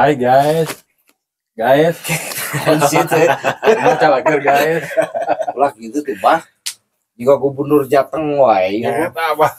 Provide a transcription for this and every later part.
Hai guys. Guys, calakir guys. Ulah gitu tuh, Bah. Jika gubernur Jateng wae. Ya eta apa?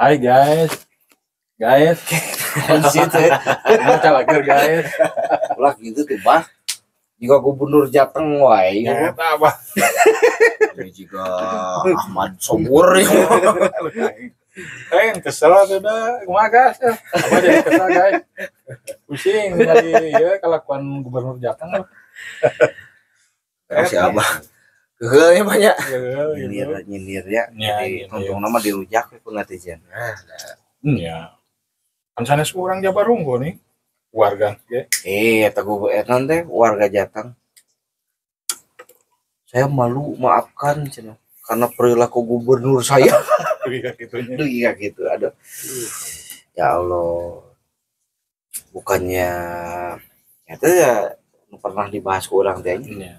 Hai guys. Guys. Calakir guys. Ulah gitu tuh, Bah. Jika gubernur Jateng wae. Ya eta apa? Jika Ahmad Sobur. Kesel sudah, kumaha guys? Apa jadi kesel guys? Pusing dari ya kelakuan gubernur Jateng. Si Abah. Keheulnya banyak. Nyindir ya. Jadi untung nama dirujak ku netizen. Iya. Kan sanes urang Jabar unggul nih. Warga ge. Eta eta teh warga Jateng. Saya malu, maafkan cenah karena perilaku gubernur saya. Iya gitunya. Iya gitu, aduh. Ya Allah. Bukannya itu ya pernah dibahas ku urang teh nya.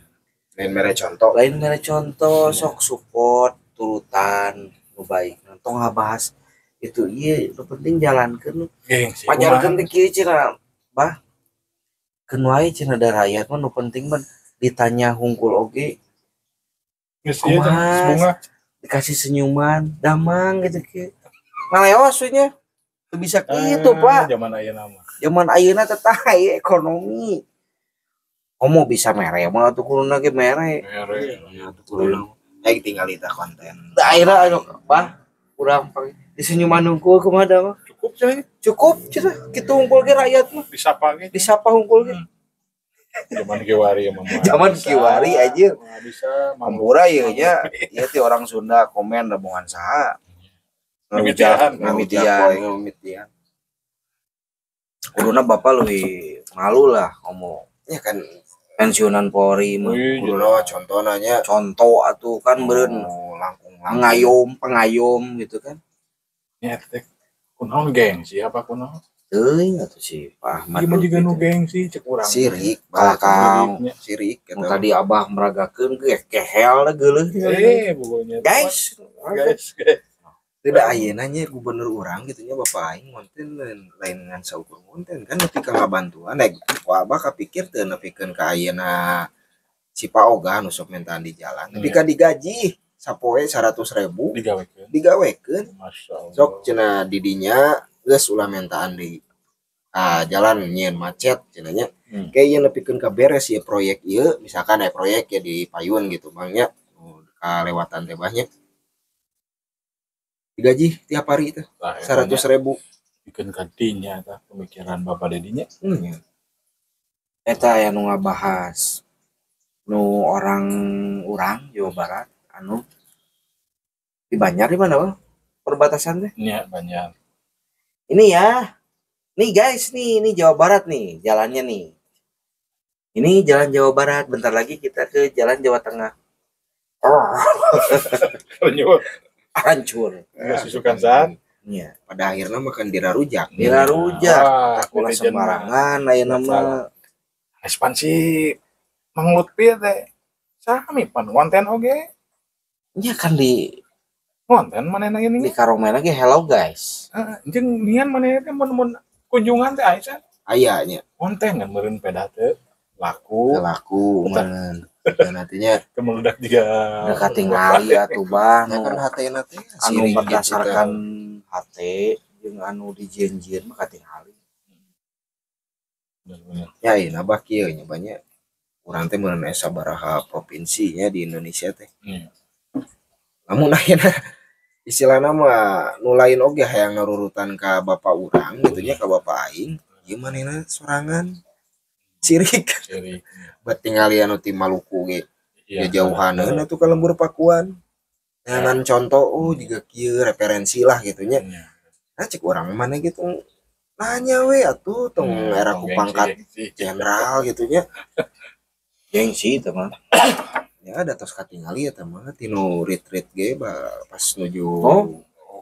Lain mere contoh, lain mere contoh, sok support turutan nu baik. Tong ngabahas itu ieu nu penting jalankeun. Pajarkeun teh kieu cenah, Bah. Keun wae cenah da rakyat mah nu penting mah ditanya hungkul oge. Geus ieu bunga dikasih senyuman, damang gitu kieu. Ngaleos we nya. Teu bisa kitu, Pak. Zaman ayeuna mah. Zaman ayeuna teh tae ekonomi. Komo bisa mere mah atuh kuduna ge mere. Mere. Atuh kuduna. Aing tinggal eta konten. Da ayeuna anu Bah, urang di senyuman hungkul kumaha da mah. Cukup cenah. Cukup cenah kitu hungkul ge rakyat mah. Disapa ge. Disapa hungkul ge. Zaman kiwari mah. Zaman kiwari aja. Bisa hampura ieu nya. Ieu teh orang Sunda komen rombongan saha. Ngamitian. Kuduna bapak leuwih malu lah ngomong. Ya kan pensiunan Polri mah kuduna contohna nya. Contoh atuh kan meureun langkung pengayom pengayom gitu kan. Nya teh kunaon gengsi apa kunaon? Teuing atuh si Pak Ahmad. Ieu mah juga nu gengsi cek urang. Sirik, kalakang sirik gitu. Tadi Abah meragakeun ge kehel geuleuh. Pokoknya. Guys, guys. Tidak ayeuna nya gubernur urang gitu nya bapak aing konten lain ngan saukur konten kan nepi ka ngabantuan rek ku Abah kapikir teu nepikeun ka ayeuna si Pak Ogah nu sok mentaan di jalan nepi ka digaji sapoe 100.000 digawekeun. Digawekeun. Masyaallah. Sok cenah didinya geus ulah mentaan di jalan nyieun macet cenah nya. Kayak ieu nepikeun ka beres ieu proyek ieu misalkan aya proyek ya di payun gitu Bang nya kalewatan teh bah nya. Digaji tiap hari itu 100.000. Bikin kadinya tah pemikiran Bapak Dedinya. Eta aya nu ngabahas nu orang urang Jawa Barat anu di Banjar di mana Bang? Perbatasan teh? Nya Banjar. Ini ya. Nih guys nih, ini Jawa Barat nih jalannya nih. Ini jalan Jawa Barat, bentar lagi kita ke jalan Jawa Tengah. Oh. Hancur. Hancur. Susukan san. Iya. Pada akhirnya makan dirarujak. Dirarujak. Ulah sembarangan ayeuna mah. Ekspansi Mang Lutfi teh sami pan konten oge. Nya kan di konten manehna gini. Di Karomena ge hello guys. Heeh, jeung nian manehna teh mun kunjungan teh aya. Aya nya. Konten kan meureun peda teh laku. Laku meureun. Dan artinya kemeledak juga udah katingali atuh Bah ya kan hatena teh anu berdasarkan hate jeung anu dijieun-jieun mah katingali. Bener-bener. Ya ieu abah kieu nya banyak urang teh meureun aya sabaraha provinsi nya di Indonesia teh. Lamun ayeuna istilahna mah nu lain oge hayang ngarurutan ka bapak urang gitu nya ka bapak aing, ieu manehna sorangan sirik. Sirik. Bet tingali anu ti Maluku ge. Ya jauhaneun atuh ka lembur Pakuan. Ngan contoh oh jiga kieu referensi lah gitu nya. Nah cek urang mana gitu nanya we atuh tong era ku pangkat jenderal gitu nya. Gengsi teh mah. Ya ada tos katingali eta mah tinu retreat ge pas nuju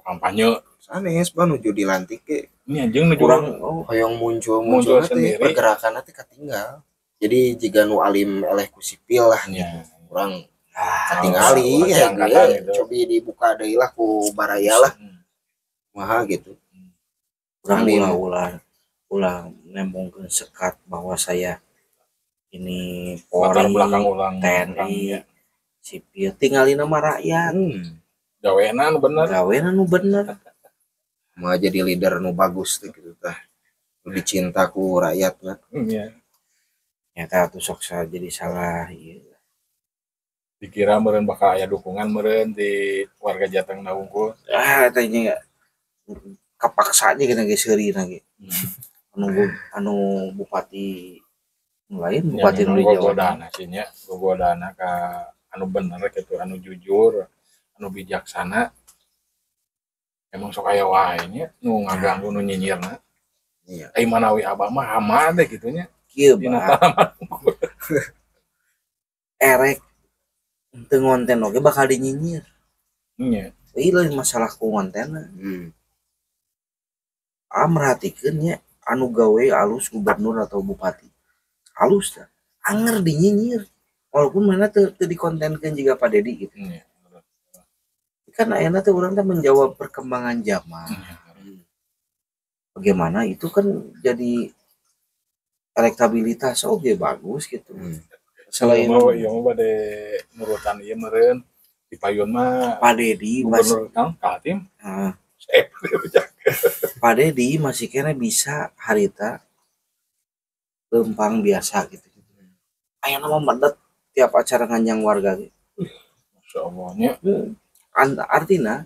kampanye Sanes bah nuju dilantik ge. Ini anjing nuju kurang oh, hoyong muncul Muncul muncul teh sendiri. Pergerakan teh katinggal. Jadi jika nu alim eleh ku sipil lah Nya. Kurang ah, katingali orang ya angkatan gue gitu. Cobi dibuka deui lah ku baraya lah kumaha gitu. Kurang Alim. ulah ulah ulah nembongkeun sekat bahwa saya ini Latar Polri, belakang ulang TNI, sipil, tinggalin nama rakyat. Gawena nu bener. Gawena nu bener. Mau jadi leader nu bagus teh gitu tah. Nu dicinta ku rakyat lah. Iya. Nyata tuh sok jadi salah ieu. Dikira meureun bakal aya dukungan meureun di warga Jateng na wungkul. Ah, tanya kapaksa aja kita geus seuri ge. Anu anu bupati nu lain, bupati nu di Jawa Tengah. Gogodana sih nya, gogodana ka anu bener gitu, anu jujur, anu bijaksana. Emang sok aya wae nya nu ngaganggu, nu nyinyirna. Iya. Ai manawi abah mah hama teh kitu nya. Kieu Dina bah, erek teu ngonten oge bakal dinyinyir. Nya. Ieu lain masalah ku ngontenna. Ah, merhatikeun nya anu gawe alus gubernur atau bupati. Alus tah. Anger dinyinyir. Walaupun mana teu teu dikontenkeun jiga Pak Dedi gitu. Nya. Kan ayeuna teh urang teh menjawab perkembangan zaman. Bagaimana itu kan jadi elektabilitas oge bagus gitu. Selain Mau ieu mah bade nurutan ieu meureun di payun mah. Pak Dedi mas, Gubernur Kang Kaltim. Ah, Eh, Pak Dedi masih kena bisa harita lempang biasa gitu. Ayeuna mah medet tiap acara nganjang warga ge. Masya Allah nya. Artinya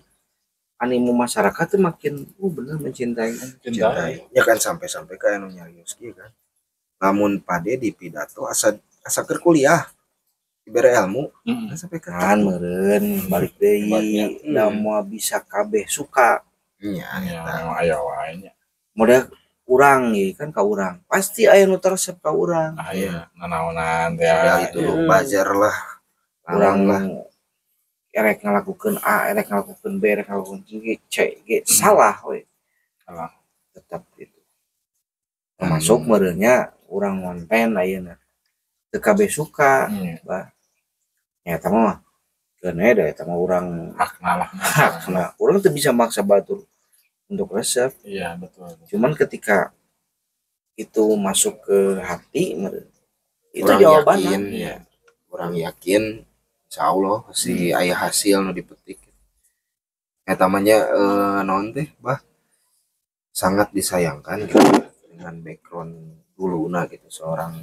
animo masyarakat tuh makin bener mencintai. Cintai. Ya kan sampai-sampai kayak nu nyarios kieu kan. Lamun Pak Dedi pidato asa asa keur kuliah dibere ilmu kan sampai ke Kan meureun balik deui Hebatnya. da moal bisa kabeh suka. Nya Ya, eta. memang aya wae nya. Model urang ye kan ka urang. Pasti aya nu teresep ka urang. Aya nanaonan teh. Modal itu Hmm. buzzer lah. Urang Naon lah. Erek ngalakukeun A, erek ngalakukeun B, erek ngalakukeun C, C, G, salah we. Salah. Tetap gitu. Termasuk meureunnya urang ngonten ayeuna. Teu kabeh suka, bah. Ya eta mah keun we da eta mah urang Hakna lah. hakna. Urang teu bisa maksa batur untuk resep. Iya, betul. Cuman ketika itu masuk ke hati meureun, itu Urang jawabannya. yakin, ya. Urang yakin insya Allah si aya hasil nu dipetik. Eta mah nya naon teh bah sangat disayangkan gitu dengan background duluna gitu seorang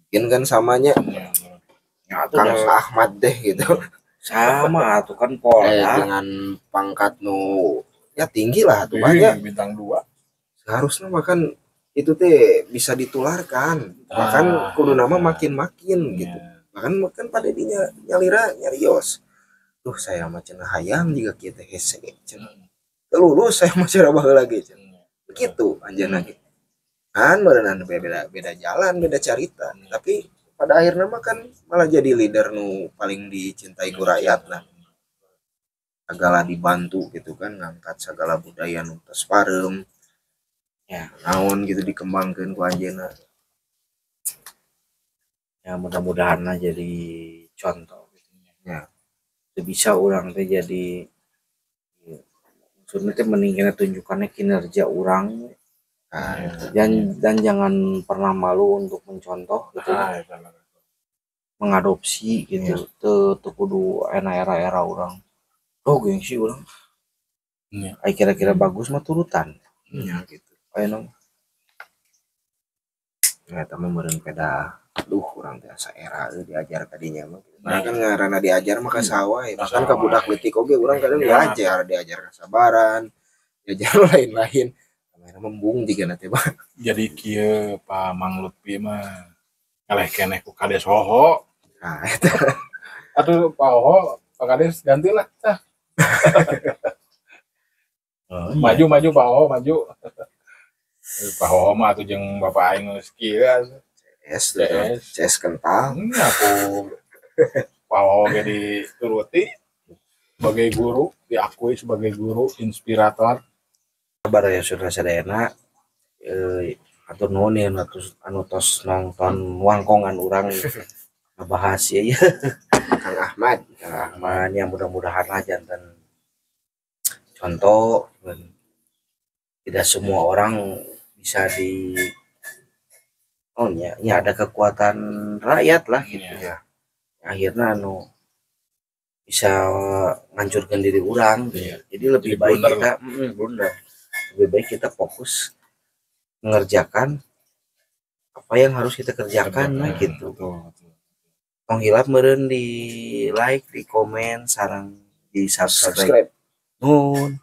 mungkin kan samanya Iya, betul. Ya, atuh Kang dah Ahmad deh gitu. Sama atuh kan Polda. Dengan pangkat nu ya tinggi lah tuh banyak. Ih, bintang 2. Seharusnya bahkan itu teh bisa ditularkan bahkan kudu nama makin-makin gitu. Bahkan bahkan pada dinya nyalira nyarios tuh saya mah cenah hayang juga kieu teh hese cenah. Teu lulus saya mah cenah baheula ge cenah. Begitu anjeunna ge kan berenang beda beda jalan beda carita tapi pada akhirnya mah kan malah jadi leader nu paling dicintai ku rakyat lah segala dibantu gitu kan ngangkat segala budaya nu tos pareum naon gitu dikembangkeun ku anjeunna. Ya, mudah-mudahan lah jadi contoh gitu. Teu bisa urang teh jadi ya, maksudnya teh mending kena tunjukkannya kinerja urang nah, dan jangan pernah malu untuk mencontoh gitu. Ah, eta lah. Mengadopsi gitu. Teu teu kudu enak era-era urang oh gengsi urang. Ai kira-kira bagus mah turutan. Ya gitu. Ayeuna mah. Ya eta mah meureun peda duh urang teh asa era euy diajar ka dinya mah gitu. Karena kan ngaranna diajar mah ka saha wae, bahkan ka budak leutik oge urang kadang diajar, diajar kesabaran, diajar lain-lain. Akhirnya embung jiga teh mah. Jadi kieu Pak Mang Lutfi mah kaleh keneh ku Kades Hoho. Nah, eta. Atuh Pak Hoho, Pak Kades gantilah tah. Oh, Maju maju Pak Hoho maju. Pak Hoho mah atuh jeung bapak aing geus kieu. CS tuh, CS. CS kental. Aku Pak Hoho ge dituruti sebagai guru, diakui sebagai guru inspirator. Baraya Sunda sadayana, hatur nuhun ya anu tos nonton wangkongan urang ngebahas ya Kang Ahmad. Kang Ahmad ya, mudah-mudahan lah janten contoh dan tidak semua orang bisa di, oh ya, ya ada kekuatan rakyat lah gitu. Akhirnya anu bisa ngancurkan diri orang. Jadi lebih Jadi baik blunder. Kita blunder. Lebih baik kita fokus mengerjakan apa yang harus kita kerjakan nah gitu. Betul, betul. Tong hilap meureun di like, di komen, sareng di subscribe. Subscribe. Nuhun.